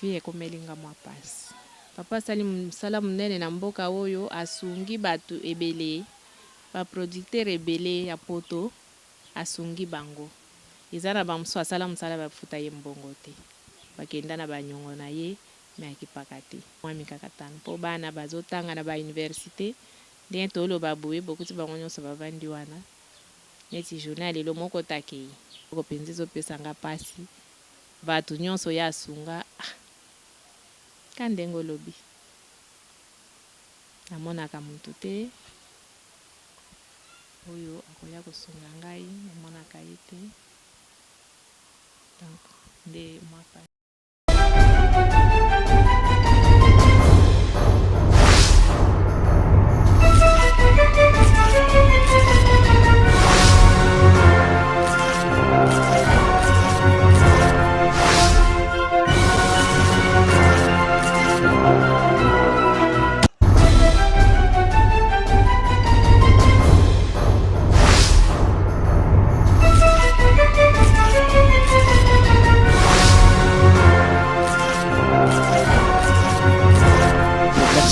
Akufi ekomeli nga mwa pasi. Papa asali musala munene na mboka oyo asungi batu ebele ba producteur ebele ya poto asungi bango eza na ba mususu asala musala ba futa ye mbongo te bakenda na ba nyongo na ye mais akipaka te mwa mikakatano po bana bazo tanga na ba universite ndenge toloba boye bokuti bango nionso bavandi wana neti journee ya lelo moko te akeyi eloko penza ezo pesa nga pasi batu nionso ye asunga ah Kaka ndenge olobi. Namonaka mutu te oyo akoya kosunga ngai, namonaka ye te donc nde mwa pasi.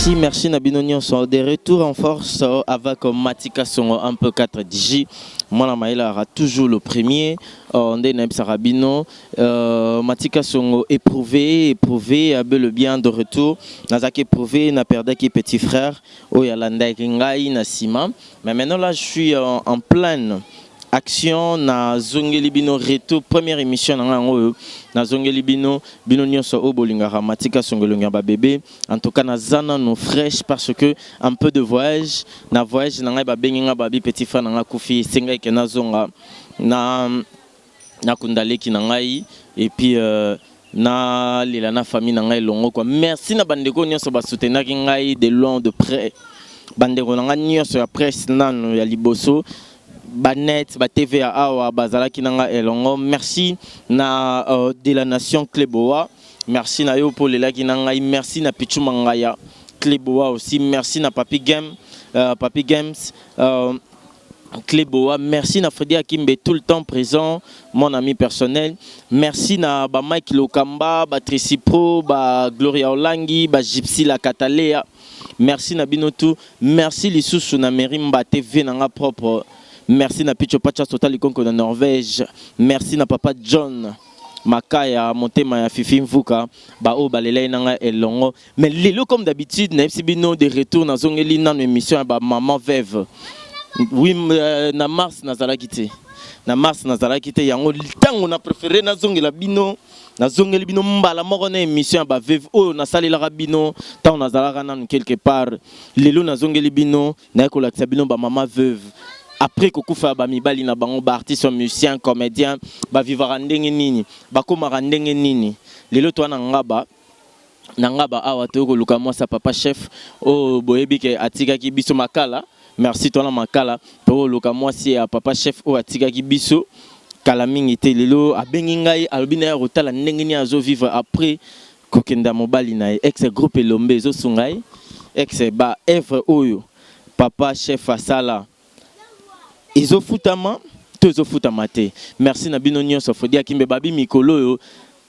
Merci, merci na bino nyonso. De retour en force avec Matika Songo un peu 4 DJ. Mwana Maëla aura toujours le premier. Euh, nde nayebisaka bino euh, Matika Songo éprouvé, éprouvé, abe le bien de retour. Nazaki éprouvé, na perdaki petit frère oyo alandaki ngai na sima. Mais maintenant là je suis en, en pleine action na zongeli bino retour première émission na ngai yango oyo nazongeli bino bino nyonso oyo bolingaka Matika Songo elongi ya ba bébé. En tout cas naza nanu fraîche parce que un peu de voyage na voyage na ngai babengi nga babi petit frère na ngai akufi esengaki ke nazonga na nakunda leki na ngai et puis euh, nalela na famille na ngai elongo quoi. Merci na bandeko nyonso basoutenaki ngai de loin de près, bandeko na ngai nyonso ya presse nanu ya liboso ba net ba TV ya awa bazalaki na ngai elongo. Merci na euh, de la nation Cleboa. Merci na yo po olelaki na ngai. Merci na Pitshou Mangaya, Cleboa aussi. Merci na Papy Game, euh, Papy Games. Euh, Cleboa, merci na Freddy Akimbe tout le temps présent, mon ami personnel. Merci na ba Mike Lokamba, ba Tracy Pro, ba Gloria Olangi, ba Gypsy la Catalea. Merci na bino tout. Merci lisusu na Mary Mbate vie na nga propre. Merci na Picho Pacha Total Ikonko na Norvège. Merci na papa John. Makaya motema ya Fifi Mvuka ba oyo balelaki na ngai elongo mais lelo comme d'habitude nayebisi bino de retour nazongeli nanu emission ya ba maman veuve oui euh, na mars nazalaki te na mars nazalaki te yango ntango na préféré nazongela bino nazongeli bino mbala moko na émission ya ba veuve oyo nasalelaka bino ntango nazalaka nanu quelque part lelo nazongeli bino Naye kolakisa bino ba mama veuve après kokufa ya ba mibali na bango ba artistes musiciens comediens ba vivaka ndenge nini bakomaka ndenge nini lelo toa na ngaba na ngaba awa toye koluka mwasi ya papa chef oyo boyebi ke atikaki biso makala merci toa na makala toye koluka mwasi ya papa chef oyo atikaki biso kala mingi te lelo abengi ngai alobi naye akotala ndenge nini azo vivre après Kokenda mobali na ye ex groupe elombe ezo sunga ye ex ba oeuvre oyo papa chef asala ezo futama to ezo futama te merci na bino nionso Fredy Akimbe babi mikolo oyo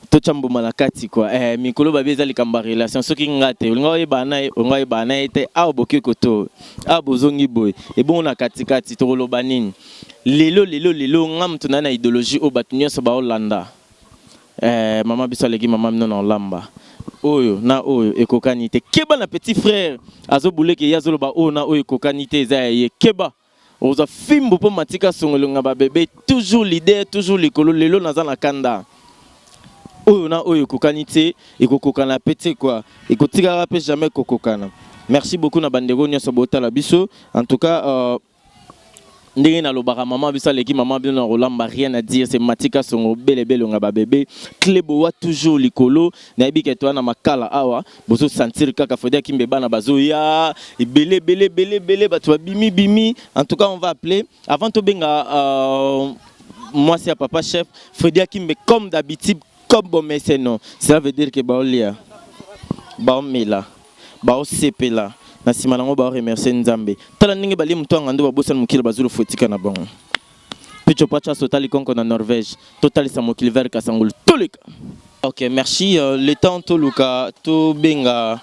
totia mbuma na kati quoi eh mikolo babi eza likambo ya relation soki nga te olinga oyebana na ye olinga oyebana na ye te awa boke koto awa bozongi boye ebongo na kati kati tokoloba nini lelo lelo lelo nga mutu na na ideologie oyo batu nionso baolanda Eh maman biso aleki maman bino na olamba oyo na oyo ekokani te keba na petit frère azo boule ke ye azoloba oyo na oyo ekokani te eza ya ye keba okozwa fimbu mpo matika songo elonga ba bebe toujours leader toujours likolo lelo naza na kanda oyo na oyo ekokani te ekokokana pe te quoi ekotikaka pe jamais kokokana merci beaucoup na bandeko nyonso botala biso en tout cas euh, Ndenge nalobaka maman biso aleki maman bino na kolamba rien à dire c'est Matika Songo bele bele nga ba bebe Cleboa toujours likolo nayebi ke toa na makala awa bozo sentir kaka Fredy Akimbe bana bazoya ebele ebele ebele ebele bato babimi bimi en tout cas on va appeler avant tobenga euh, mwasi ya papa chef Fredy Akimbe comme d'habitude comme bomeseno cela veut dire que baolia baomela Baosepela na sima nango bao remercier Nzambe. Tala ndenge balie moto ya ngando babosani mokili bazulu fotika na bango. Picho Pacha sota likonko na Norvège totalisa mokili vers Kasangulu toleka. Ok merci le temps toluka tobenga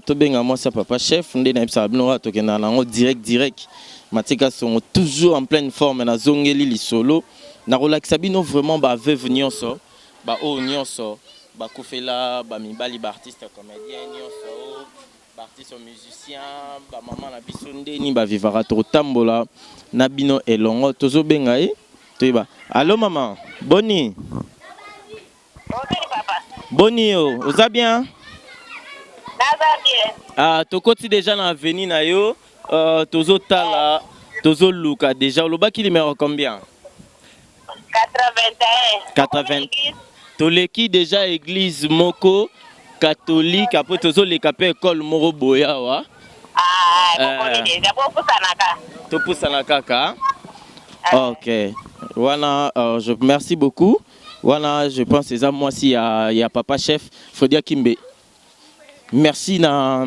tobenga mwasi ya papa chef nde nayebisaka bino kaka tokendaka na yango direct direct Matika Songo toujours en pleine forme nazongeli lisolo nakolakisa bino vraiment ba veuve nyonso ba oyo nyonso bakufela ba mibali ba artiste comédien nyonso ba artiste musicien ba mama na biso ndeni ba vivaka tokotambola na bino elongo tozobenga ye toyeba allo mama boni Bonjour papa. Boni yo oza bien? Naza bien. Ah tokoti deja na avenue na yo tozotala tozoluka deja olobaki numero combien? 81. 80 toleki deja eglise moko catholique après tozoleka pe école moko boye awa. Ah, bokomi deja bopusanaka. Topusana kaka. Ok. Wana je merci beaucoup. Wana je pense eza mwasi ya, ya papa chef Fredy Akimbe. Merci na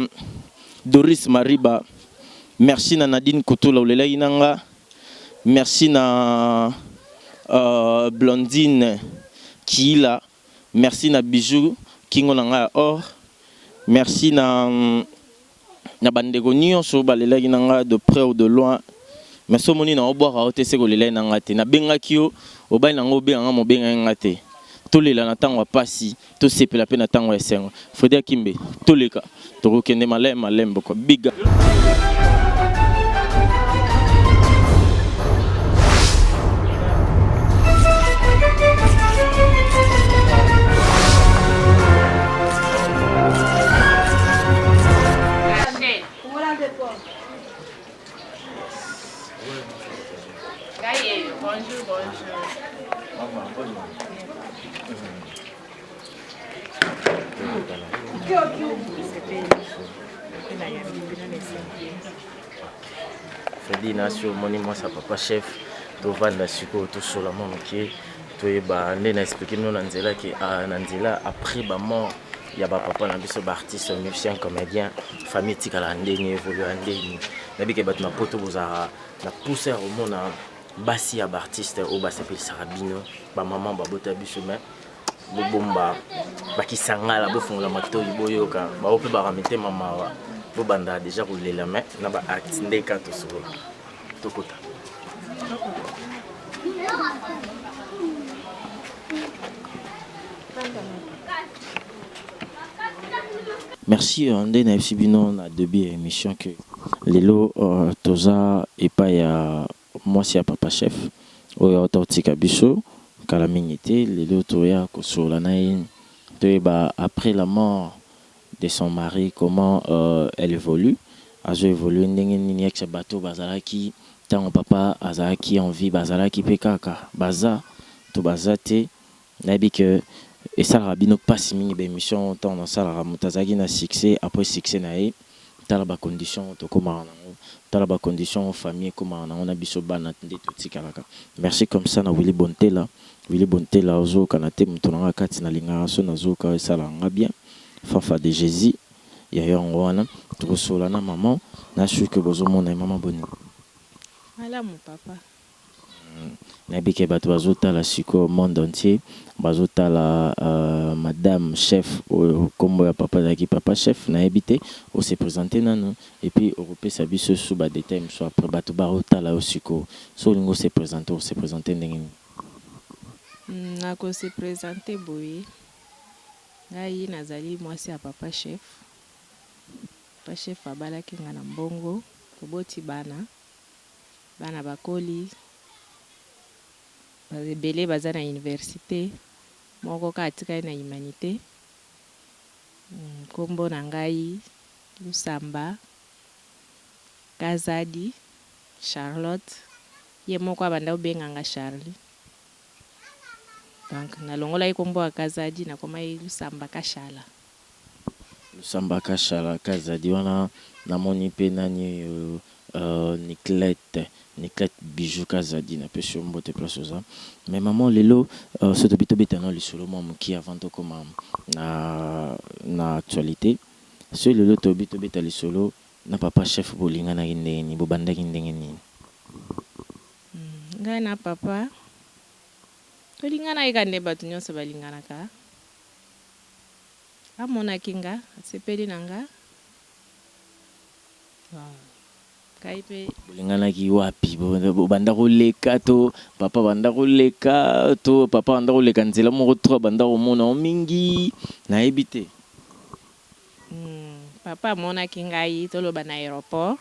Doris Mariba. Merci na Nadine Kutula olelaki na nga. Merci na Blondine Kiila. Merci na Bijou kingo na nga ya or. Merci na na ba ndeko nionso balelaki na nga de près ou de loin. Mais soki omoni na obwaka yo te seke olelaki na nga te. Nabengaki yo obali na nga obenga nga mais obengaki nga te. Tolela na tango ya pasi, tosepela pe na tango ya esengo. Fredy Akimbe, toleka tokokende malembe malembe quoi. Big up. Bonjour, bonjour. Fredi nasi omoni mwasi ya papa chef tovanda sikoyo tosola mwa moke toyeba nde na explike bino na nzela ke ah, na nzela après ba mort ya ba papa na biso ba artiste musicien comédien famille etikala ndeni evolua ndeni nayebi ke bato na poto bozalaka na pusa ya komona basi ya ba artiste oyo basepelisaka bino ba maman babota biso mais bobomba bakisangala bofungola matoi boyoka bao mpe baka mitema mawa bobanda deja kolela mais na ba acte nde ka tosolola tokota Merci nde nayebisi bino na debut ya emission que lelo toza epai ya mwasi ya papa chef oyo awuta kotika biso kala mingi te lelo toya kosolola na ye toyeba après la mort de son mari comment elle evolue azo evoluer ndenge nini ex bato bazalaki tango papa azalaki en vie bazalaki pe kaka baza to baza te Nayebi que esalaka bino pasi mingi ba emission oyo tango nasalaka mutu azalaki na succès après succès na ye tala ba conditions oyo tokomaka nango tala ba conditions oyo famille ekomaka nango na biso bana nde totikalaka merci comme ça na Willy Bontela Willy Bontela ozoyokana te mutu na nga kati nalingaka soki nazoyoka yo esalaka nga bien Fafa de Jesus ya yo yango wana tokosolola na maman na sur que bozomona ye maman boni? Malamu papa. Nayebi ke batu bazo tala sikoyo monde entier bazo tala madame chef oyo kombo ya papa ezalaki papa chef nayebi te o se presenter nanu et puis oko pesa biso lisusu ba details mosusu après batu bao tala yo sikoyo soki olingi o se presenter oko se presenter ndenge nini? Nako se presenter boye, ngai nazali mwasi ya papa chef, papa chef abalaki nga na mbongo, toboti bana. Bana bakoli, ebele baza na universite, moko kaka atikali na humanite. Kombo na ngai Lusamba Kazadi Charlotte, ye moko abanda kobenga nga Charly. Donc nalongolaki kombo ya Kazadi nakomaki Lusamba Kashala. Lusamba Kashala Kazadi wana namoni pe nani oyo Niclette Niclette Bijoux Kazadi napesi yo mbote place oza mais maman lelo soki tobi tobeta nao lisolo mua mukie avant tokoma na na actualite soki lelo tobi tobeta lisolo na papa chef bolinganaki ndenge nini bobandaki ndenge nini? Ngai na papa tolinganaki kaka nde batu nionso balinganaka. Amonaki nga, asepeli na nga. Bon, ngai mpe. Bolinganaki wapi? Bobanda koleka to papa banda koleka to papa banda koleka nzela moko to banda komona yo mingi, nayebi te. Papa amonaki ngai, toloba na aéroport.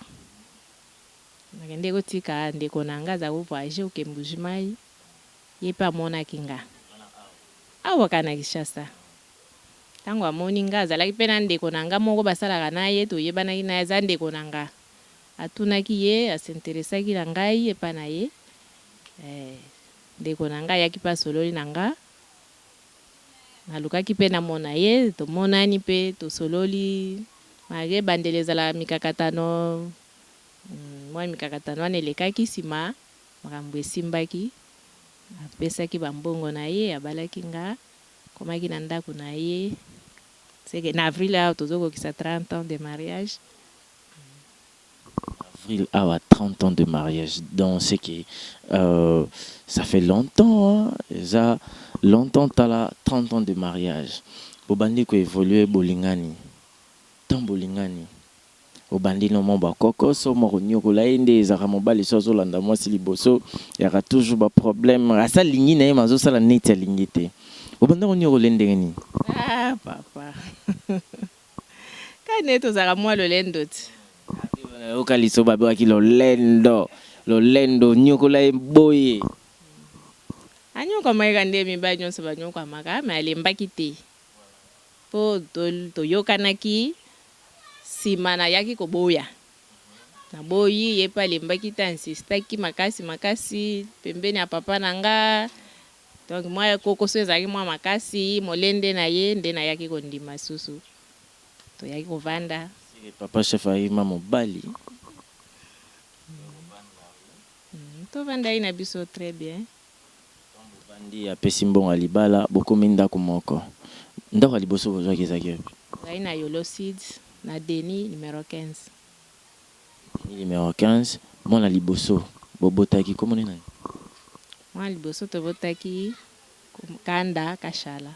Nakende kotika ndeko na nga aza kovoyage oke Mbuji-Mayi, ye mpe amonaki nga awa kaka na Kinshasa. Ntango amoni nga, azalaki mpe na ndeko na nga moko basalaka na ye, toyebanaki na ye, aza ndeko na nga. Atunaki ye, asinteresaki na ngai epa na ye. Ndeko na nga ayaki mpe asololi na nga. Nalukaki mpe namona ye, tomonani mpe tosololi. Malgre ebandeli ezalaka mikakatano, mwa mikakatano wana elekaki, nsima makambo esimbaki. Apesaki ba mbongo na ye, abalaki nga, akomaki na ndako na ye. Seke na avril awa tozokokisa 30 ans de mariage. Avril awa 30 ans de mariage, donc c'est que ça fait longtemps, hein? Eza longtemps. Tala, 30 ans de mariage, bobandi koévolue, bolingani. Ntango bolingani, obandi no mwa bakokoso mwa konyokola ye nde ezalaka. Mobali so azolanda mwasi liboso, yaka toujours baproblème. Asa alingi na ye, ma azosala neti alingi te. Obanda konyokola ye ndenge nini? Ah papa, kani tozalaka mwa lolendo ti. Oyoka liso babewaki lolendo, lolendo nyokola ye boye. Anyokwamaki nde mibali nyonso banyokwamaka, me alembaki te mpo toyokanaki. Nsima nayaki koboya, naboyi, ye mpe alembaki te, ainsistaki makasi makasi pembeni ya papa na nga. Donc mwa kokoso ezalaki mwa makasi, molende na ye nde nayaki kondima susu, toyaki kovanda. Papa chef ayima mobali. Tovandaki na biso très bien. Bovandi, apesi mbongo ya libala, bokomi ndako moko. Ndako ya liboso bozwaki ezalaki wapi? Ozali na Yolo Sud, na Deni numéro 15. Deni numéro 15. Mwana liboso bobotaki, komoni nani? Mwana liboso tobotaki, Kanda Kashala.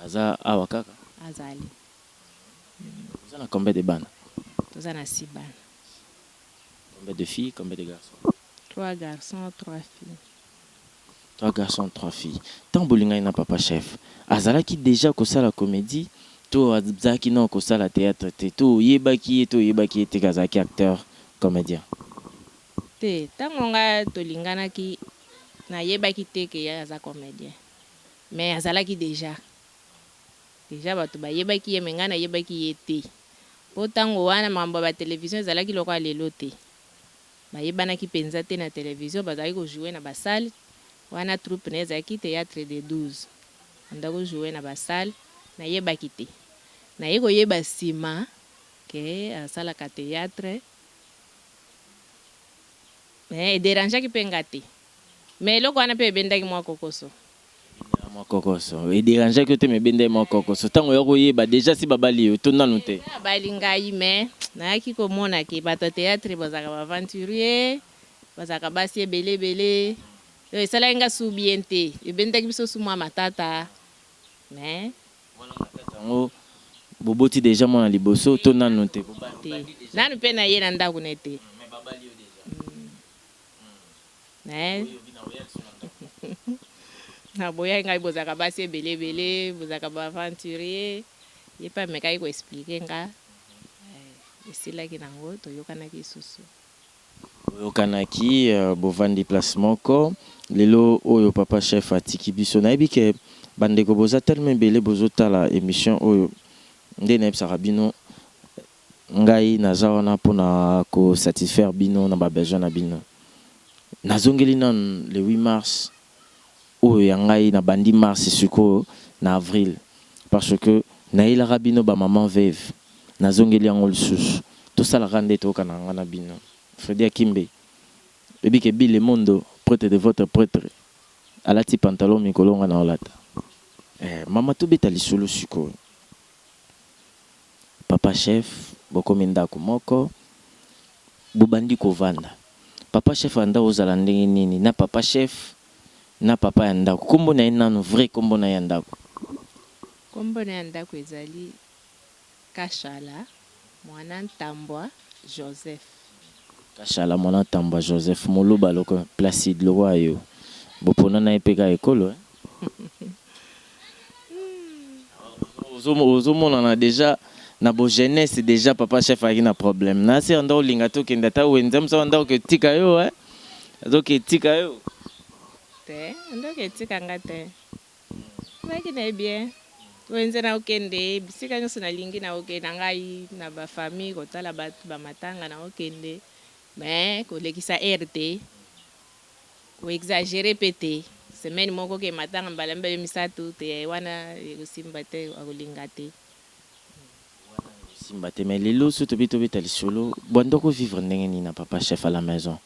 Aza awa kaka? Azali. Oza na combien de bana? Toza na six bana. Combien de filles, combien de garçons? Trois garçons, trois filles. Trois garçons, trois filles. Ntango bolingani na papa chef, azalaki déjà kosala comédie to azalaki nano kosala théâtre te? To oyebaki ye to oyebaki ye te ke azalaki acteur comédien? Te, ntango nga tolinganaki, nayebaki te ke ye aza comédien, mais azalaki déjà, bato bayebaki ye, me ngai nayebaki ye te, mpo ntango wana makambo ya batelevizio ezalaki lokola lelo te. Bayebanaki mpenza te na televizio, bazalaki kojouer na basale wana. Troupe na ye ezalaki Théâtre de 12, banda kojouer na basale. Nayebaki te, naye koyeba nsima ke asalaka théâtre, mais edérangeaki mpe nga te. Mais eloko wana mpe ebendaki mwa kokoso. Mwa kokoso edérangeaki yo te, me ebendaki mwa kokoso. Ntango ya koyeba, déjà si babali yo to nanu te? Abali ngai, me nayaki komona ke bato ya théâtre bazalaka baaventurier, bazalaka basi ebele ebele. Oyo esalaki nga su bien te, ebendaki biso su mwa matata, mais Wana matata yango, boboti déjà mwana liboso to nanu te? Te, nanu mpe na ye na ndako na ye te. Mais naboyaki ngai, bozalaka basi ebele ebele, bozalaka baaventurier. Ye mpe amekaki koexpliquer nga, esilaki nango, toyokanaki lisusu. Boyokanaki, bovandi place moko. Lelo oyo papa chef atiki biso. Nayebi ke bandeko boza telema ebele bozotala émission oyo. Nde nayebisaka bino, ngai naza wana mpona kosatisfaire bino na babesoin na bino. Nazongeli nanu le 8 mars oyo ya ngai, nabandi mars, sikoyo na avril, parce que nayelaka bino bamama veuve. Nazongeli yango lisusu, tosalaka nde toyokana nga na bino. Fredi Akimbe, oyebi ke Bile Mondo, prêtre de votre prêtre, alati pantalon mikolo nga na olata. Mama, tobeta lisolo sikoyo. Papa chef, bokomi ndako moko, bobandi kovanda. Papa chef anda ozala ndenge nini na papa chef na papa ya ndako? Nkombo na ye nanu, vrai nkombo na ye ya ndako? Nkombo na ya ndako ezali Kashala Mwana Ntambwa Joseph. Kashala Mwana Ntambwa Joseph, moluba loko Placide lokola yo. Bopona na ye mpe kaka ekolo, eh? Ozomonana déjà na bo jeunesse, déjà papa chef ayaki na problème na se anda olinga tokende ata wenze mosa anda oketika yo, eh? Azoketika yo. Te, ndoki etikanga te. Nazalaki na ye bien. Wenze na okende bisika nyonso nalingi, na okende na ngai na bafamille kotala bato bamatanga, na okende, mais kolekisa heure te, koexagérer mpe te. Semaine moko ke matanga mbala mibale, misato te, wana ekosimba te, akolinga te. Simba te. Mais lelo so tobi tobeta lisolo bwanda kovivre ndenge nini na papa chef à la maison.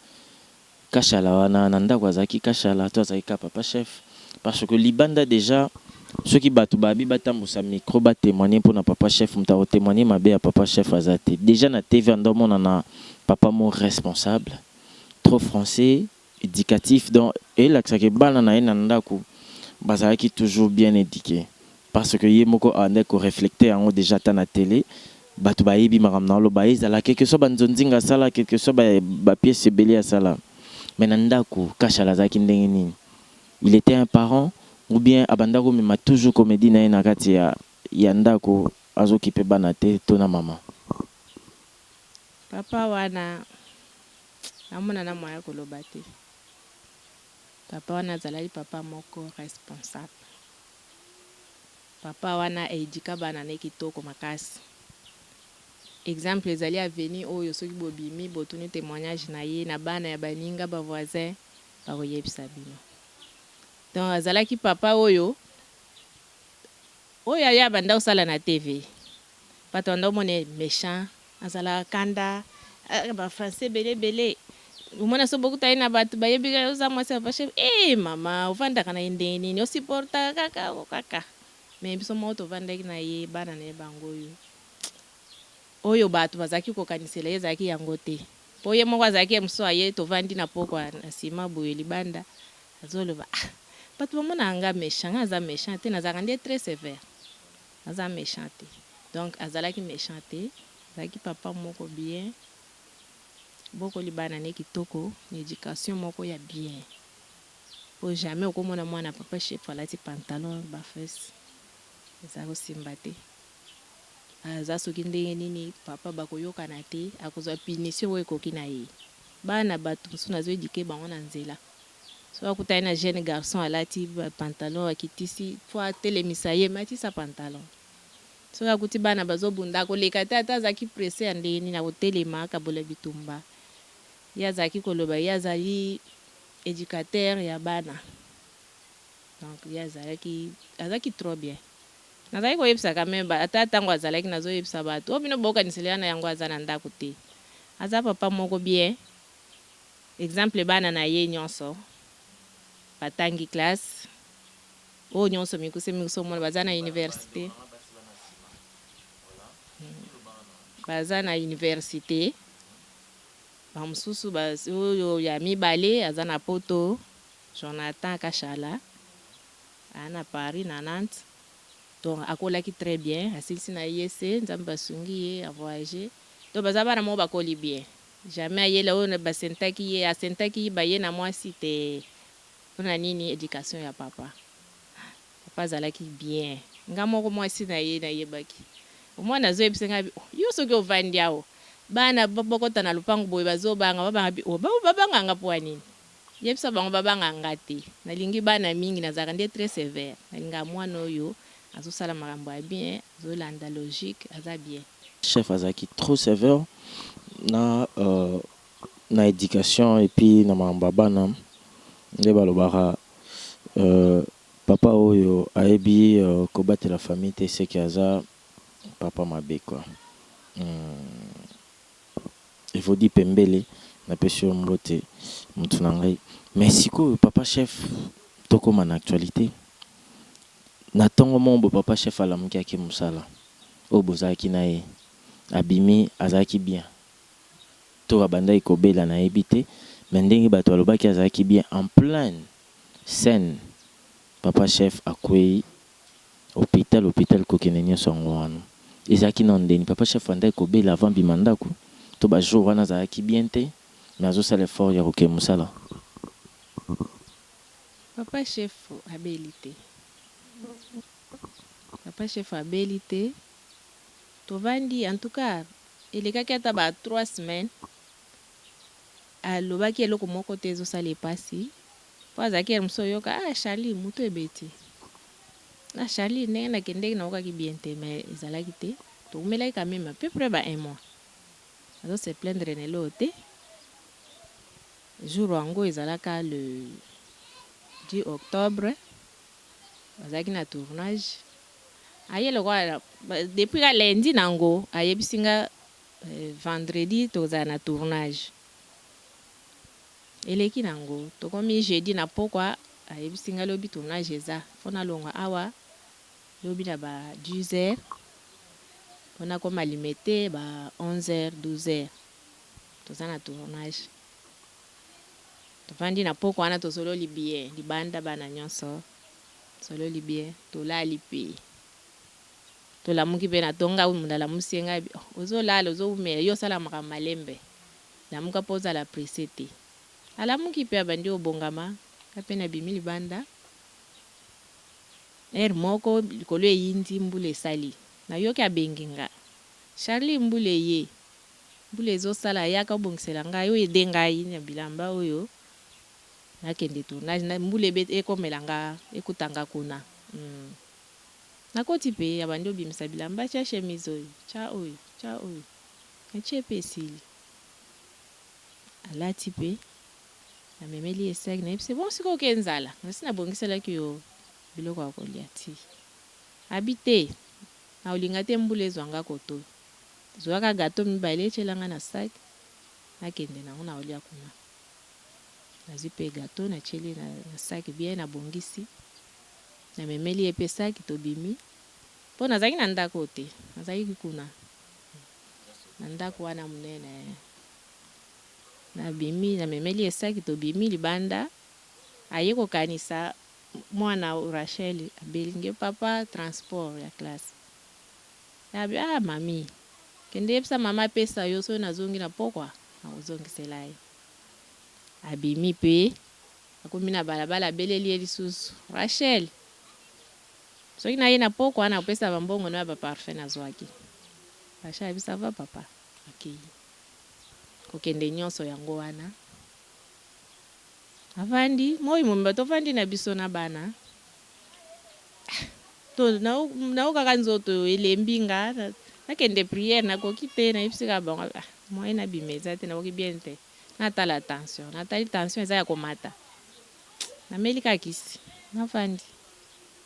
Kashala wana na ndako azalaki Kashala to azalaki ka papa chef? Parce que libanda déjà, soki bato babi batambusa micro, batémoigne mpona papa chef, moto akotémoigne mabe ya papa chef aza te. Déjà na TV anda omona na papa mo responsable, trop français, éducatif, donc eyelakisaka bana na ye na ndako bazalaki toujours bien éduqué, parce que ye moko abandaki koreflecte yango déjà. Ata na télé bato bayebi makambo na oloba, ezala quelque soit banzonzinga asala, quelque soit bapièce ebele asala. Mais na ndako Kashala azalaki ndenge nini? Il était un parent ou bien abanda komema toujours comédie na ye na kati ya ndako, azokipe bana te to na mama? Papa wana, namona na moya koloba te. Papa wana azalaki papa moko responsable. Papa wana aedika bana na ye kitoko makasi. Exemple ezali avenue oyo, soki bobimi, botuni témoignage na ye na bana ya baninga, bavoisin bakoyebisa bino. Donc azalaki papa oyo aya banda kosala na TV, bato banda omona méchant, azalaka kanda, bafrançais ebele ebele. Omona so bokuta ye na bato bayebi kaka oza mwasi ya papa chef, e mama ovandaka na ye ndenge nini, osupportaka kaka kaka. Mais biso moko tovandaki na ye, bana na ye bango oyo oyo bato bazalaki kokanisela ye ezalaki yango te, mpo ye moko azalaki ye mosusu. Aye, tovandi na pokwa na nsima boye libanda, azoloba: "Ah, bato bamonaka nga méchant, nga aza méchant te, nazalaka nde très sévère, aza méchant te." Donc azalaki méchant te, azalaki papa moko bien, bokoli bana ne kitoko na éducation moko ya bien, po jamais okomona mwana papa chef alati pantalon bafese, eza kosimba te. Aza soki ndenge nini, papa bakoyokana te, akozwa punition oyo ekoki na ye. Bana bato mosusu nazoéduquer bango na nzela, so akutani na jeune garçon alati pantalon akitisi, fo atelemisa ye: "Matisa pantalon." Soki akuti bana bazobunda, akoleka te, ata azalaki pressé ya ndenge nini, akotelema, akabola bitumba. Ye azalaki koloba, ye azali éducateur ya bana. Donc ye azalaki trop bien. Nazalaki koyebisa quand même, ata ntango azalaki, nazoyebisa bato oyo bino bokanisela ya na yango, aza na ndako te, aza papa moko bien. Exemple, bana na ye nyonso batangi classe, oyo nyonso mikuse mikuse omona baza na université, baza na université. Bamosusu oyo ya mibale aza na Poto, Jonathan Kashala, aa na Paris, na Nantes. Donc akolaki très bien, asilisi na ye se Nzambe asungi ye, avoyage. Donc baza bana moko bakoli bien. Jamais ayela oyo basentaki ye, asentaki baye na mwasi te. Mpona nini? Éducation ya papa. Papa azalaki bien. Nga moko mwasi na ye nayebaki, omwana azoyebisa ngai: "Yo soki ovandi awa, bana bokota na lopango boye, bazobanga." Babanga, babanganga mpo ya nini? Yebisa bango babanganga te. Nalingi bana mingi, nazalaka nde très sévère. Nalingaka mwana oyo azosala makambo ya bien, azolanda logique, aza bien. Chef azalaki trop sévère na éducation et puis na makambo ya bana. Nde balobaka papa oyo ayebi kobatela famille te, seke aza papa mabe quoi. Evodi pembele, napesi yo mbote, motu na ngai. Mais sikoyo papa chef, tokóma na actualité. Na ntongo moko boye, papa chef alamuki, ake mosala oyo bozalaki na ye, abimi, azalaki bien to abandaki kobela, nayebi te. Mais ndenge bato balobaki, azalaki bien. En pleine scène, papa chef akwei. Hopital hopital kokende nionso yango wana ezalaki nanu ndeni papa chef abandaki kobela avant abima ndaku to ba jour wana azalaki bien te mais azosala effort ya kokende musala. Papa chef abeli te papa chef abeli te tovandi en tout cas elekaki ata ba 3 semaines alobaki eloko moko te ezosala ye pasi Po azalaki heure mosusu oyoka ah Charly mutu ebeti na Charly ndenge na kendeki nayokaki bien te mais ezalaki te towumelaki quand meme à peu près ba un mois azo se plaindre na eloko te jour yango ezalaka le 10 octobre bazalaki na tournage aye lokola depuis ka lundi nango ayebisi nga vendredi tokozala na tournage. Eleki nango tokomi jeudi na pokwa ayebisi ngai lobi tournage eza faut nalongwa awa lobi na ba 10 heures po nakoma limete ba 11 heures 12 heures toza na tournage tovandi na pokwa wana tosololi bien libanda bana nionso tosololi bien tolali pe tolamuki pe na tonga mutu alamusi ye ngai ozolala ozowumela yo osala makambo malembe Lamuka po ozala presse te. Alamuki pe abandi kobongama, nga pe nabimi libanda, heure moko likolo eyindi mbula esali, nayoki abengi nga, Charly mbula eye, mbula ezo sala yaka obongisela ngai o aider ngai na bilamba oyo nakende tournage mbula ekomela nga ekuta nga kuna hum. Nakoti pe abandi obimisa bilamba tia chemise oyo, tia oyo, tia oyo. Natie pe esili. Alati pe, namemeli ye sac, nayebisi ye bon sikoyo oke nzala, nasi nabongiselaki yo biloko ya kolia tii. Abi te, nakolinga te mbula ezua nga kotoyo. Zuaka gateau mibale tiela nga na sac, nakende nango nakolia kuna. Nazui pe gateau natieli ye na sac bien nabongisi, namemeli ye pe sac tobimi, po nazalaki na ndako oyo te, nazalaki kuna. Na ndako wana munene na bimi na memeli ye sac tobimi libanda aye kokanisa mwana Rachel abeli nge papa transport ya classe abi ah mami kende yebisa mama apesa yo soki nazongi na pokwa nakozongisela ye abimi pe akomi na balabala abeleli ye lisusu Rachel Soki naye na pokwa nakopesa ba mbongo no ya ba parfum nazuaki. Rachel alobi ça va papa akeyi. Kokende nionso yango wana avandi moyi mobimba tovandi na biso na bana ah to nayokaka nzoto elembi nga nakende prière nakoki te nayebisi kaka bango ah moyen nabima eza te nakoki bien te natala tension natali tension eza ya komata nameli kaka kisi nafandi.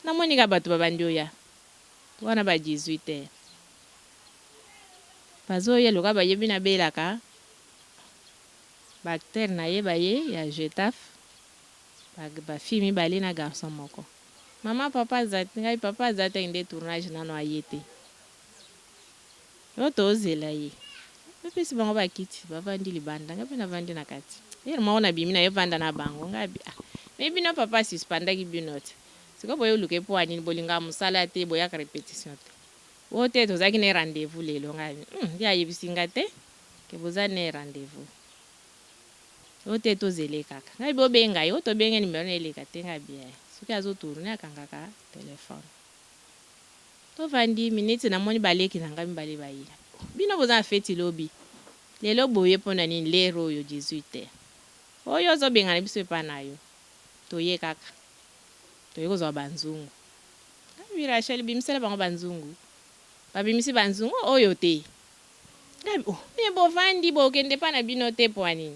Namoni kaka batu babandi oya wana ba 18 heures bazoya lokola bayebi nabelaka ba acteurs naye baye ya Getaf ba filles mibale na garçon moko maman papa aza te ngai papa aza te akende tournage nanu aye te oyo tozela ye bapesi bango ba kiti bavandi libanda ngai pe navandi na kati heure moko nabimi naye vanda na bango ngai ah mais bino papa a suspendaki bino te Sikoyo boye oluka ye poa nini bolingaka musala te boyaka repetition te oh te tozalaki naye rendez vous lelo ngai hum ye ayebisi nga te ke boza naye rendez vous oh te tozela ye kaka ngai bobenga ye oh tobenge numero naye eleka te ngai bien soki azo tourne akangaka telephone tovandi minutes namoni baleki na ngai mibale baye bino boza na feti lobi lelo boye pona nini lere oyo 18 heures oyo ozobengana biso epa nayo toye kaka Toye kozwa ba nzungu. Ngabi Rachel bimisela bango ba nzungu. Babimisi ba nzungu oh oyo te. Ngabi oh mais bovandi bokende epa na bino te pua nini?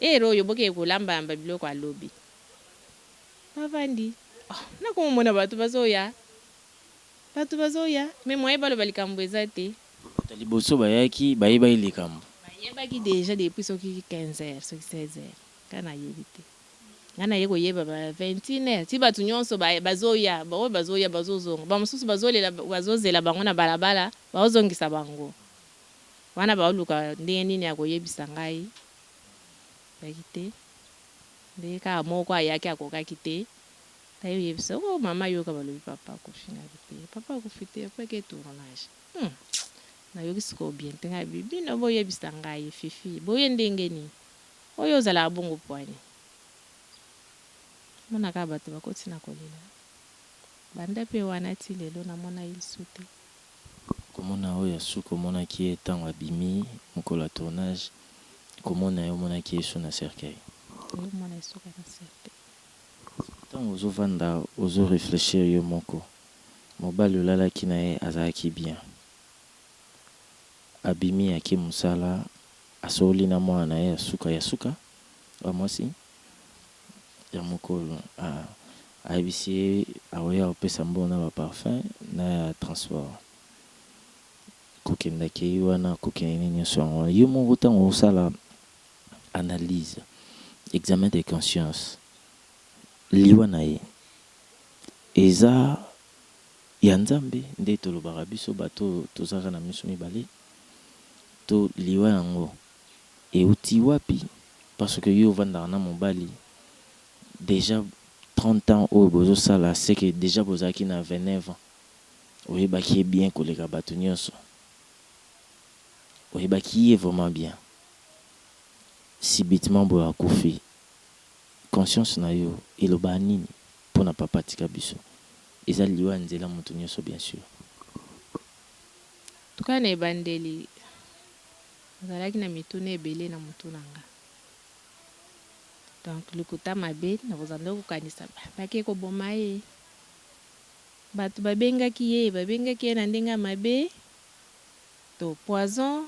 Heure oyo bokende kolamba lamba biloko ya lobi. Bavandi oh nakomomona batu bazoya. Batu bazoya mais moyen baloba likambo eza te. Bato ya liboso bayaki bayebaki likambo. Bayebaki dejà depuis soki 15 heures soki 16 heures nga nayebi te. Nga naye koyeba ba 21 heures ti batu nionso bazoya ba oyo bazoya bazozonga ba mosusu bazolela bazozela bango na balabala baozongisa bango wana baoluka ndenge nini ya koyebisa ngai ezalaki te nde kaka moko ayaki akokaki te. Naye oyebisa oh mama yoka balobi papa akufi nga bi te papa akufi te papa ake tournage hum nayoki sikoyo bien te nga bi bino boyebisa ngai fifi boye ndenge nini oyo ozalaka bongo poani mona kaka bato bakoti na kolela banda pe wana ti lelo namona ye lisusu te. Komona oyo ya suka omonaki ye tango abimi mokolo ya tournage komona ye omonaki ye su na cercueil? Naye komona ye suka na cercueil. Tango ozo vanda ozo reflechir yo moko, mobali olalaki na ye azalaki bien, abimi ake musala asololi na mwana na ye ya suka, ya suka? Ya mwasi? Ya mukolo ayebisi ye akoya kopesa mbongo na ba parfum na ya transport, kokende akeyi wana kokende nini nionso yango wana, yo moko tango osala analyse, examen de conscience, liwa na ye eza ya Nzambe nde tolobaka biso bato oyo tozalaka na miso mibale to liwa yango ewuti wapi parce que yo ovandaka na mobali dejà 30 ans oyo bozo sala ce que dejà bozalaki na 29 ans oyebaki ye bien koleka batu nionso oyebaki ye vraiment bien subitement boye akufi conscience na yo elobaka nini pona papa atika biso eza liwa ya nzela mutu nionso bien sur. En tout cas na ebandeli nazalaki na mituna ebele na mutu na nga donc lokuta mabe nakozala nde kokanisa bake koboma ye batu babengaki ye babengaki ye na ndenge ya mabe to poison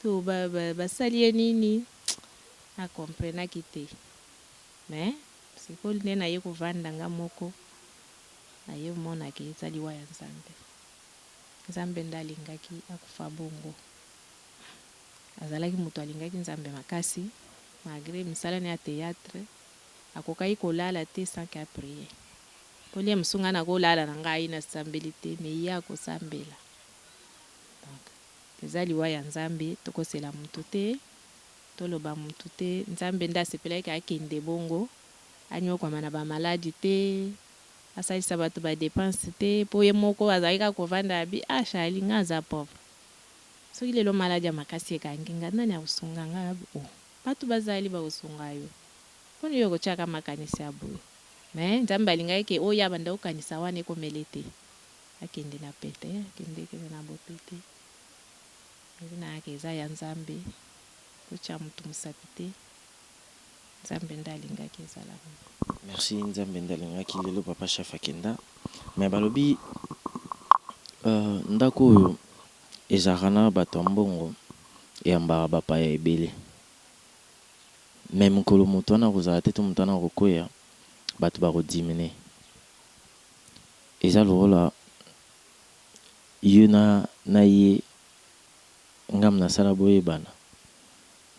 To basali ye nini na comprenaki te mais sikoyo nde naye kovanda nga moko naye komona ke eza liwa ya nzambe nzambe nde alingaki akufa bongo azalaki mutu alingaki nzambe makasi malgre misala naye ya theatre akokaki kolala te sans que a prier po lia mosusu nga nakolala na ngai nasambeli te mais ye akosambela donc Eza liwa ya nzambe tokosela mutu te toloba mutu te nzambe nde asepelaki ke akende bongo aniokwama na ba maladi te asalisa batu ba depense te po ye moko azalaki kaka kovanda abi ah Charly nga aza pauvre soki lelo maladi ya makasi ekangi nga nani akosunga nga abi oh batu bazali bakosunga yo pona yo okotiaka makanisi ya boye mais nzambe alingaki ke oyo abanda kokanisa wana ekomele te Akende na pete akende kende na bopete alobi na nga ke eza ya nzambe kotia mutu musapi te nzambe nde alingaki ezala bongo. Merci nzambe nde alingaki lelo papa chef akenda mais balobi ndaku oyo ezalaka na batu ya mbongo eyambaka ba paya ebele mais mukolo mutu wana akozala te to mutu wana akokweya batu bako diminuer Eza lokola yo na na ye ngam nasala boyebana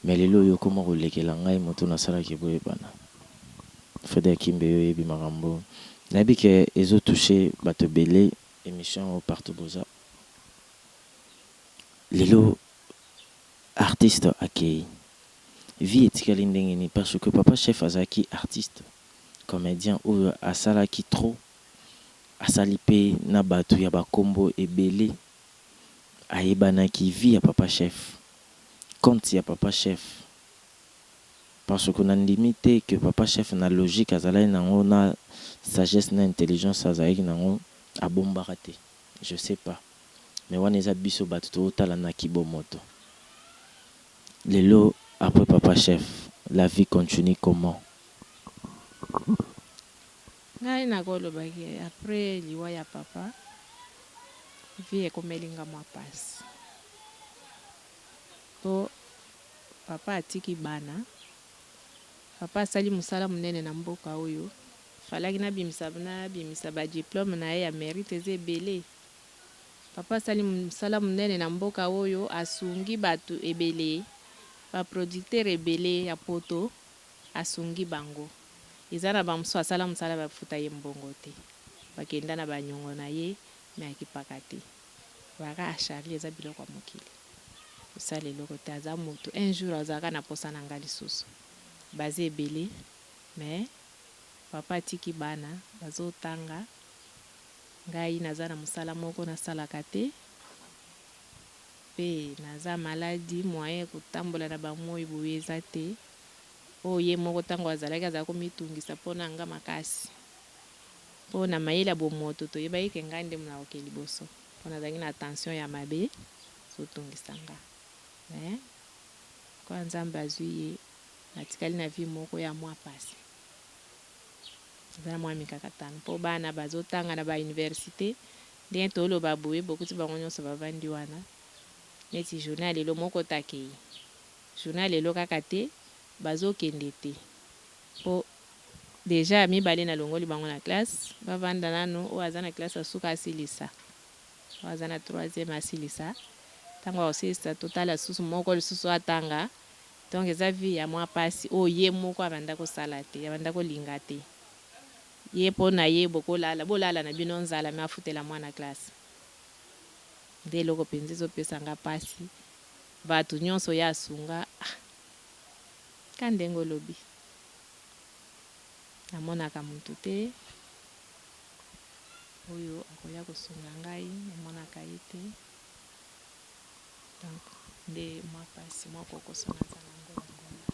mais lelo oyo okoma kolekela ngai moto nasala ke boyebana Fredy Akimbe yo oyebi makambo oyo nayebi ke ezo touche bato ebele emission oyo partout boza lelo artiste akeyi vie etikali ndenge nini parce que papa chef azalaki artiste Comedien oyo asalaki trop asali pe na batu ya ba kombo ebele ayebanaki vie ya papa chef compte ya papa chef parce que na ndimi te que papa chef na logique azalaki nango na sagesse na intelligence azalaki nango abombaka te je sais pas mais wana eza biso batu tozo tala na kibomoto lelo après papa chef la vie continue comment? Ngai nakoloba ke après liwa ya papa vie ekomeli nga mwa pasi po papa atiki bana, papa asali musala munene na mboka oyo falaki nabimisa nabimisa ba diplome na ye ya merite eza ebele, papa asali musala munene na mboka oyo asungi batu ebele ba producteur ebele ya poto Asungi bango. Eza na ba mosusu asala musala ba futa ye mbongo te. Ba kenda na ba nyongo na ye mais akipaka te. Alobaka ah Charly eza biloko ya mokili. Kosala eloko te aza mutu un jour azalaka na posa na nga lisusu. Baza ebele mais. Papa atiki bana bazotanga, ngai naza na mosala moko nasalaka te mpe naza maladi, moyen kotambola na bamoi boye eza te. Oyo ye moko ntango azalaki azala komitungisa mpo na nga makasi, mpo na mayele ya bomoto toyebaki ke ngai nde nakoke liboso, mpo nazalaki na tension ya mabe ezotungisa nga. Mais kwa Nzambe azwi ye, natikali na vie moko ya mwa pasi, eza na mwa mikakatano mpo bana bazotanga na ba université. Ndenge toloba boye, bokuti bango nyonso bavandi wana neti journée ya lelo moko takei journée ya lelo kaka te, bazokende te mpo déjà mibale nalongoli bango na classe, bavanda nano. Oyo aza na classe asuka asilisa, oyo aza na troisième asilisa. Ntango akosilisa, totala lisusu moko lisusu atanga. Donc eza vie ya mwa pasi oyo ye moko abanda kosala te, abanda kolinga te. Ye mpo na ye, bokolala bolala na bino nzala, me afutela mwana classe. Nde eloko mpenza ezopesa nga pasi, bato nyonso ye asunga. Ah, ka ndenge olobi, namonaka motu te oyo akoya kosunga ngai, namonaka ye te. Donc nde mwa pasi, mwa kokoso naza nango yango wana.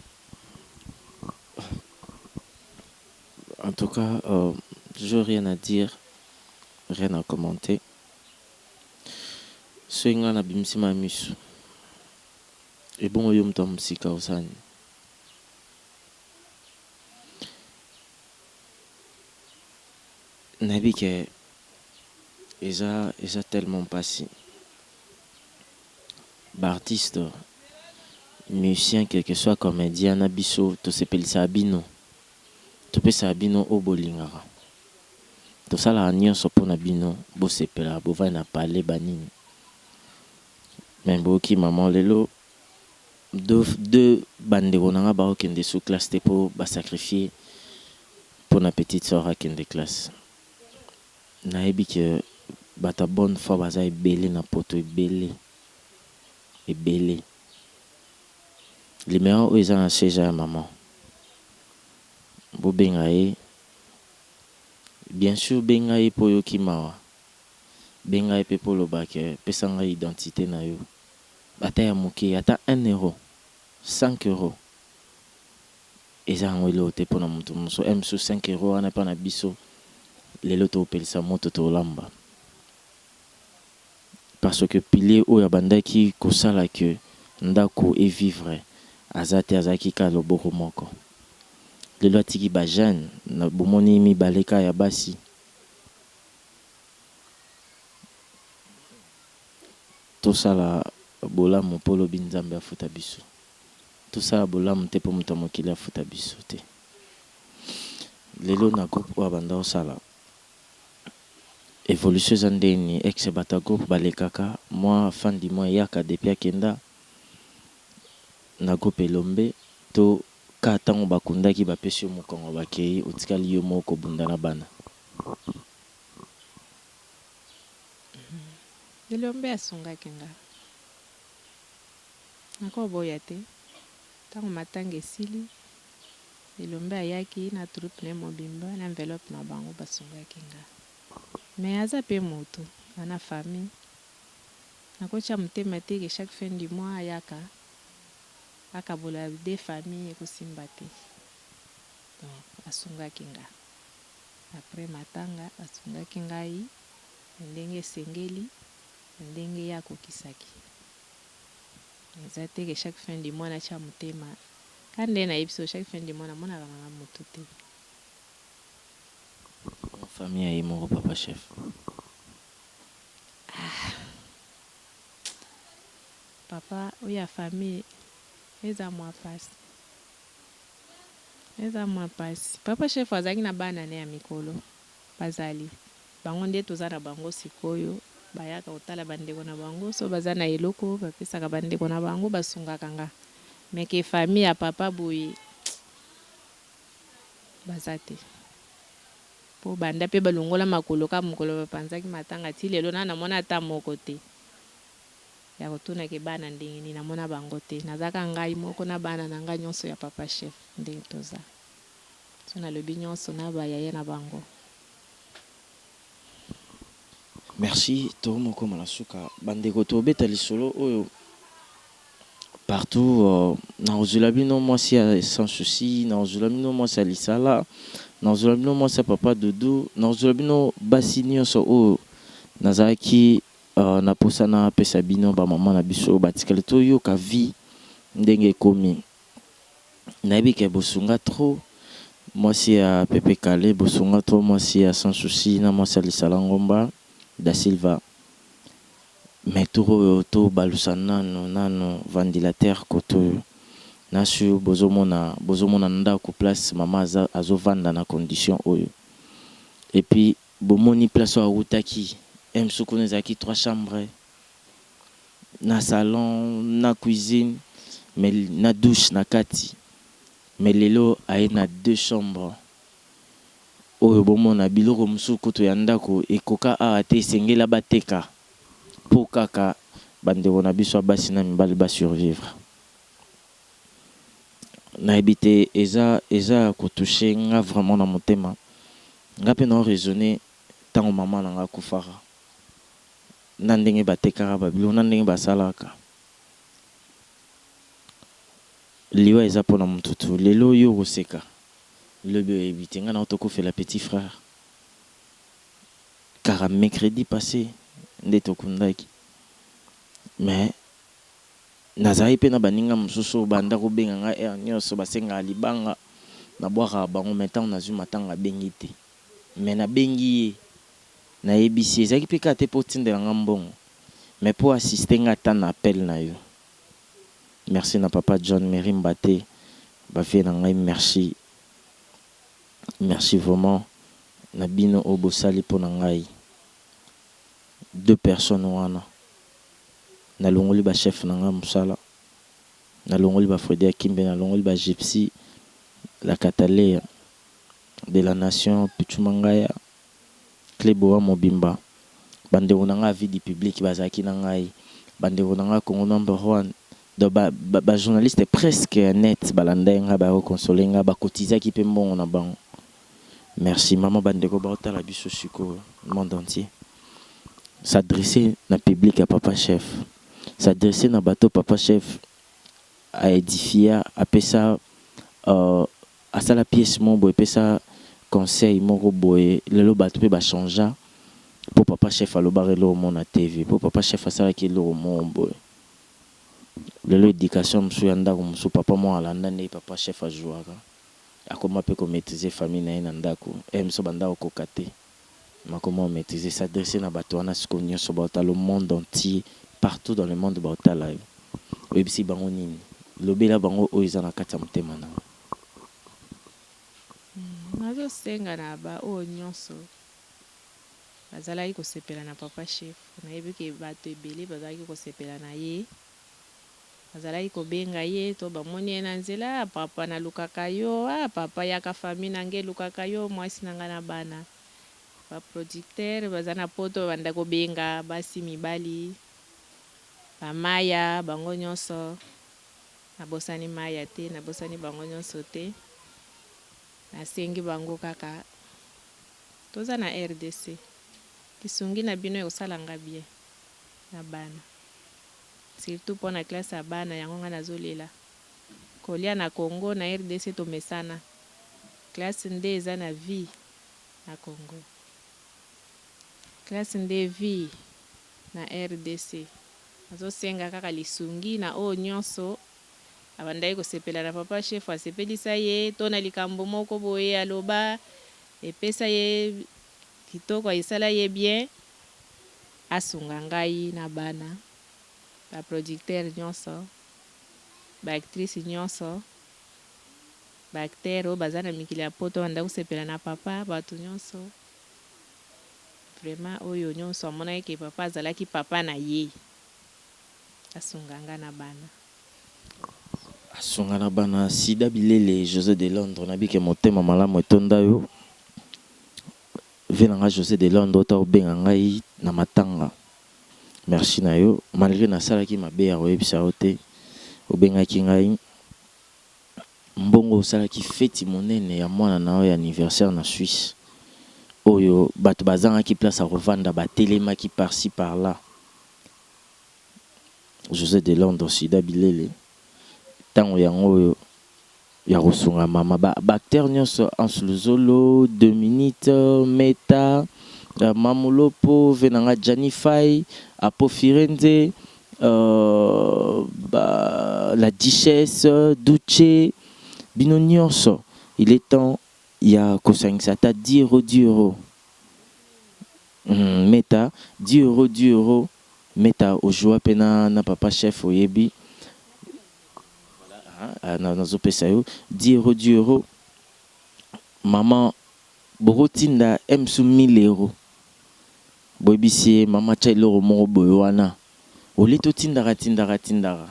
En tout cas, j'ai rien à dire, rien à commenter. Soki ngai nabimisi ma miso, ebongo yo moto ya mosika osala nini? Nayebi ke eza tellement mpasi. Baartiste musicien, quel que soit comédien na biso, tosepelisaka bino, topesaka bino oyo bolingaka, tosalaka nyonso mpona bino bosepela, bovandi na palais banini. Me boyoki mama lelo deux bandeko na nga baokende sous classe te mpo basacrifie mpona petite sœur akende classe. Nayebi ke bato ya bonne foi baza ebele na poto, ebele ebele. Numéro oyo eza na siège ya mama, bobenga ye. Bien sûr, benga ye mpo oyoki mawa, benga ye mpe mpo oloba ke pesa ngai identité na yo, ata ya moke, ata 1 euro, 5 euro, eza yango eloko te mpona moto mosusu. Mosusu 5 euro wana mpa na biso lelo topelisa moto, tolamba, parce que pilier oyo abandaki kosala ke ndako evivre aza te, azalaki kaka loboko moko. Lelo atiki bajeune na bomoni mibale kaka ya basi. Tosala bolamu mpo lobi Nzambe afuta biso. Tosala bolamu te mpo moto ya mokili afuta biso te. Lelo na groupe oyo abanda kosala, évolution eza ndeni? Ex bato ya groupe balekaka mwa fin du mois eyaka depuis akenda na groupe Elombe, to ka ntango bakundaki, bapesi yo mokongo, bakei, otikali yo moko kobunda na bana? Elombe asungaki nga, nakoboya te. Ntango matanga esili, Elombe ayaki na troupe ne mobimba na enveloppe na bango, basungaki nga. Mais aza mpe moto ana famille, nakotya motema te ke chaque fin du mois ayaka akabola de famille, ekosimba te. Donc asungaki nga après matanga, asungaki ngai na ndenge esengeli, na ndenge ye akokisaki. Eza te ke chaque fin du mois natya motema. Ka nde nayebi so chaque fin du mois namonaka nanga motu te. Famille ya ye moko papa chef? Ah, papa, oyo ya famille eza mwa pasi, eza mwa pasi. Papa chef azalaki na bana ne ya mikolo, bazali bango nde toza na bango sikoyo. Bayaka kotala bandeko na bango, so baza na eloko bapesaka bandeko na bango, basungaka nga. Me ke famille ya papa boye baza te, mpo banda mpe balongola makolo ka mokolo bapanzaki matanga ti lelo na namona ata moko te ya kotunaka bana ndenge nini. Namona bango te, nazaka ngai moko na bana na ngai nyonso ya papa chef ndenge toza. So nalobi nyonso na ba yaya na bango. Merci tokomi kokoma na suka bandeko tobeta lisolo oyo partout nakozwela bino mwasi ya sans souci, nakozwela bino mwasi ya lisala, nakozwela bino mwasi ya papa Doudou, nakozwela bino basi nyonso oyo nazalaki na posa napesa bino ba mama na biso oyo batikali toyoka vie ndenge ekomi. Nayebi ke bosunga trop mwasi ya Pepe Kalle, bosunga trop mwasi ya Sans Souci na mwasi ya Lisala Ngomba Da Silva. Mais tour oyo to balusa nanu nanu ventilateur kote oyo. Na sur bozo mona bozo mona ndaku place mama aza azo vanda na condition oyo. Et puis bomoni place oyo awutaki heure kuna ezalaki trois chambres na salon na cuisine mais na douche na kati mais lelo aye na deux chambres oyo bomona biloko mosusu kutu ya ndako ekoka awa te, esengela bateka po kaka bandeko na biso ya basi na mibali ba survivre. Nayebi te, eza eza ya ko toucher nga vraiment na motema. Nga pe nao raisonner tango mama na nga akufaka na ndenge batekaka ba biloko na ndenge basalaka. Liwa eza pona mutu tout. Lelo yo okoseka, lobi oyebi te. Nga nao tokufela petit frère kaka mercredi passe nde tokundaki mais nazalaki pe na baninga mosusu oyo banda kobenga nga heure nionso basengaka libanga, nabwakaka bango mais tango nazui matanga abengi te mais nabengi ye nayebisi ye ezalaki pe kaka te po otindela nga mbongo mais po assister nga ata na appel na yo. Merci na papa John Mary Mbate ba vieux na ngai merci merci vraiment na bino oyo bosali pona ngai deux personnes wana na longoli ba chef na ngai musala na longoli ba Fredy Akimbe na longoli ba Gypsy la Cataleya de la nation Pitshou Mangaya Cle Boa mobimba, ba ndeko na nga ya vie du public bazalaki na ngai, ba ndeko na nga Congo number one, donc ba ba journalistes presque ya net balandaki ngai baya ko consoler ngai, ba cotisaki pe mbongo na bango. Merci maman, ba ndeko bao tala biso sikoyo monde entier, s'adresser na public ya papa chef, s'adresser na bato papa chef a edifia, apesa Asala pièce moko boye pesa conseil moko boye lelo batu pe ba changea po papa chef alobaka eloko moko na TV po papa chef asalaki eloko moko boye lelo education mosusu ya ndaku mosusu papa moko alanda ndenge papa chef a jouaka akoma pe ko maitriser famille naye na ndaku heure mosusu abanda kokoka te mais akoma ko maitriser s'adresser na batu wana sikoyo nioso baotala yo monde entier partout dans le monde baotala yo oyebisi bango nini lobela bango oyo eza na kati ya motema na yo. Nazo senga na ba oyo nionso bazalaki kosepela na papa chef nayebi ke batu ebele bazalaki kosepela na ye bazalaki kobenga ye to bamoni ye na nzela ah papa nalukaka yo ah papa yaka famille na nga elukaka yo muasi na nga na bana ba producteur baza na poto babanda kobenga basi mibali ba maya bango nionso Nabosani Maya te, nabosani bango nionso te. Nasengi bango kaka toza na rdc, lisungi na bino ekosala nga bien na bana. Surtout pona classe ya bana yango nga nazo lela. Kolia na Congo na rdc tomesana. Classe nde eza na vie na Congo. Classe nde vie na rdc. Nazo senga kaka lisungi na oyo nionso abandaki kosepela na papa chef asepelisa ye to na likambo moko boye aloba epesa ye kitoko esala ye bien asunga ngai na bana ba producteur nionso ba actrice nionso ba acteur oyo baza na mikili ya poto banda kosepela na papa batu nionso. Vraiment oyo nionso amonaki ke papa azalaki papa na ye asunga nga na bana. Asunga na bana sida bilele Jose de Londres na bike motema malamu etonda yo vie na nga Jose de Londres ota obenga ngai na matanga merci na yo malgre nasalaki mabe ya koyebisa yo te obengaki ngai. Mbongo osalaki feti monene ya mwana na yo ya anniversaire na Suisse oyo bato bazangaki place ya kovanda batelemaki par ci par là. Jose de Londres Sida Bilele tango yango oyo ya kosunga mama ba ba acteurs nyonso Hans Luzolo, deux minutes, Meta, Mamu Lopo, ve na nga Gianni Fay, Apo Firenze, ba la duchesse, Duce, bino nyonso il est temps ya kosangisa ata 10 euros 10 euros. Meta 10 euros 10 euros Meta ojoua pe na na papa chef oyebi voilà nazo pesa yo 10 euros 10 euros maman boko tinda msu 1000 euros boyebisi ye maman tia eloko moko boye wana au lieu totindaka tindaka tindaka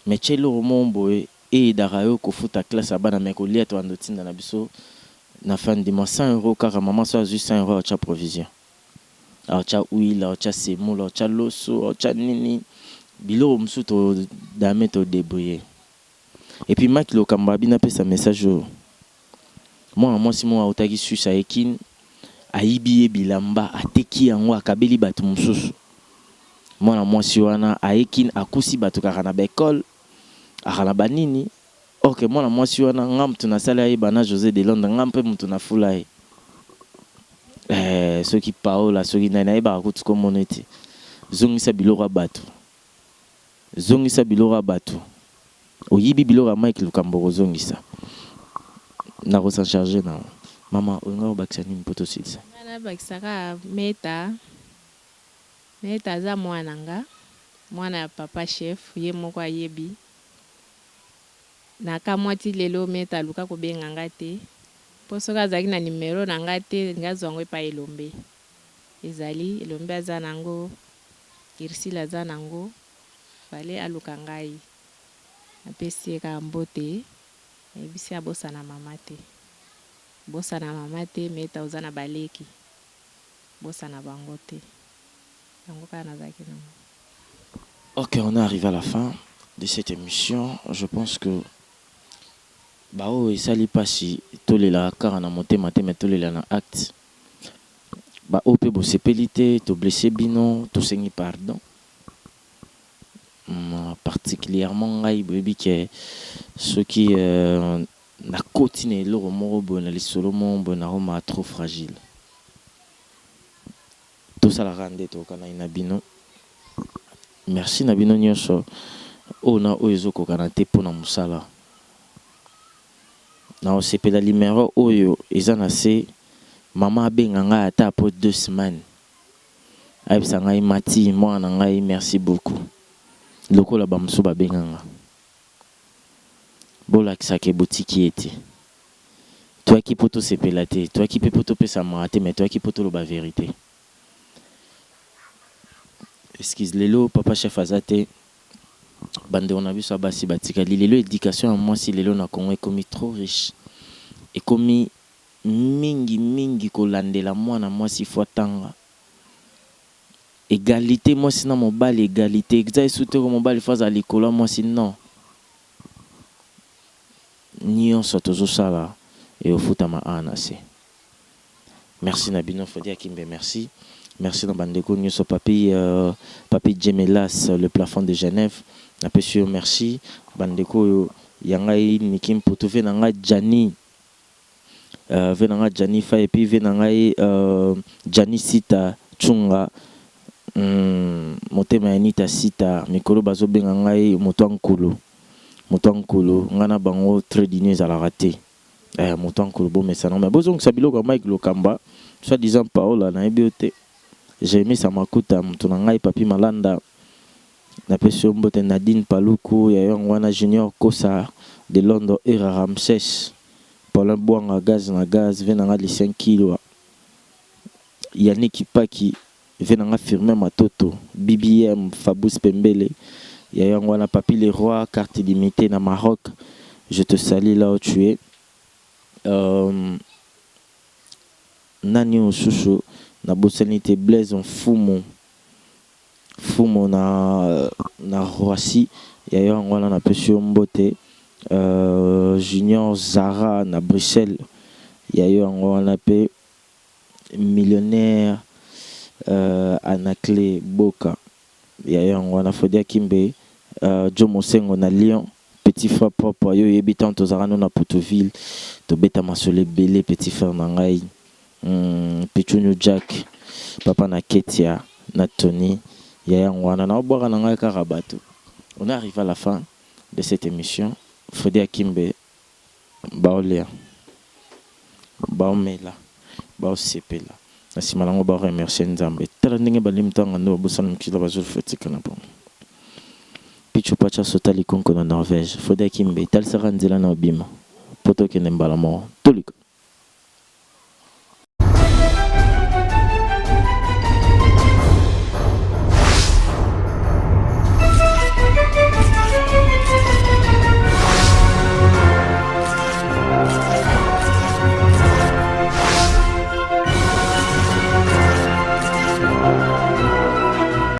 mais tia eloko moko boye e aidaka yo kofuta classe ya bana mais kolia tobanda otinda na biso na fin du mois 100 euros kaka maman soki azui 100 euros atia provision atia huile atia semoule atia loso atia nini biloko mosusu to dame to debrouiller et puis Mike Lokamba abi napesa message oyo mwana mwasi moko autaki Suisse aye Kin ayibi ye bilamba ateki yango akabeli bato mosusu mwana mwasi wana aye Kin akusi bato kaka na ba ecole aka na ba nini ok mwana mwasi wana nga mutu nasali ayeba na Jose de Londres nga mpe mutu nafula ye eh, soki Paola soki nani nayebaka kutu komona ete zongisa biloko ya bato zongisa biloko ya bato oyibi biloko ya Mike Lukambo kozongisa nakosa charge na mama olinga kobakisa nini mpo tosilisa. Nga nabakisaka meta meta aza mwana nga mwana ya papa chef ye moko ayebi nakamwa ti lelo meta aluka kobenga nga te mpo soki azalaki na numero na nga te nga azwa yango epai Elombe ezali Elombe aza nango Ursule aza nango fale aluka ngai napesi ye kaka mbote nayebisi abosana mama te bosana mama te meta oza na baleki bosana bango te yango kaka nazalaki nango. Ok, on est arrivé à la fin de cette émission. Je pense que baoyo esali mpasi tolelaka kaka na motema te me tolela na acte. Baoyo mpe bosepeli te toblesse bino tosengi pardon. Particulièrement ngai boyebi ke soki nakoti na eloko moko boye na lisolo moko boye nakoma trop fragile. Tosalaka nde toyokanaki na bino. Merci na bino nyonso oyo na oyo ezokokana te mpona mosala. Na osepela numero oyo eza na se mama abenga ngai ata après 2 semaines ayebisa ngai Mati mwana na ngai merci beaucoup lokola bamosusu babenga nga. Bolakisaka ebotiki ye te toyaki mpo tosepela te toyaki mpe mpo topesa maka te mais toyaki mpo toloba vérité. Excuse lelo papa chef aza te bandeko na biso ya basi batikali lelo éducation ya mwasi lelo na Congo ekomi trop riche ekomi mingi mingi kolandela mwana mwasi fo atanga égalité mwasi na mobali égalité eza esu te ko mobali fo azala likolo ya mwasi non nyonso tozosala eofutama awa na se. Merci na bino Fodi Akimbe, merci. Merci na bandeko nyonso papi papi Djemelas le plafond de Genève napesi yo merci bandeko oyo ya ngai Niki Mputu ve na ngai Gianni ve na ngai Gianni Fa et puis ve na ngai Gianni Sita Tshunga motema ya Nita Sita mikolo bazobenga ngai moto ya nkulu moto ya nkulu ngai na bango trait d'union ezalaka te moto ya nkulu bomesana me bozongisa biloko ya Mike Lokamba soit disant Paola nayebi yo te Jérémy Samakuta moto na ngai Papi Malanda napesi yo mbote Nadine Paluku ya yango wana Junior Kosa de Londres Era Ramses Paulin Bwanga gaz na gaz ve na nga Lucien Kilwa Yannick Paki ve na nga Firmin Matoto BBM Fabrice Pembele ya yango wana Papi Leroy carte limitée na Maroc je te salue là où tu es nani mosusu nabosani te Blaise Mfumu Mfumu na Roissy ya yango wana napesi yo mbote. Euh, Junior Zara na Bruxelles ya yo yango wana pe millionnaire euh, Anaclé Boka ya yo yango wana Fodia Kimbe euh, Joe Mosengo na Lyon petit frère propre yo oyebi ntango tozalaka no na Potoville tobeta masolo ebele petit frère na ngai Pichunyu Jack papa na Ketia na Tony ya yango wana naobwaka na ngai kaka bato. On est arrivé à la fin de cette émission. Freddy Akimbe baolia baomela baosepela na nsima nango baoremercie Nzambe. Tala ndenge balimi ntango nde babosana mokili bazolufetika na bango. Pichu Pacha sota likonko na Norvège. Freddy Akimbe talisaka nzela na obima po tokende mbala moko.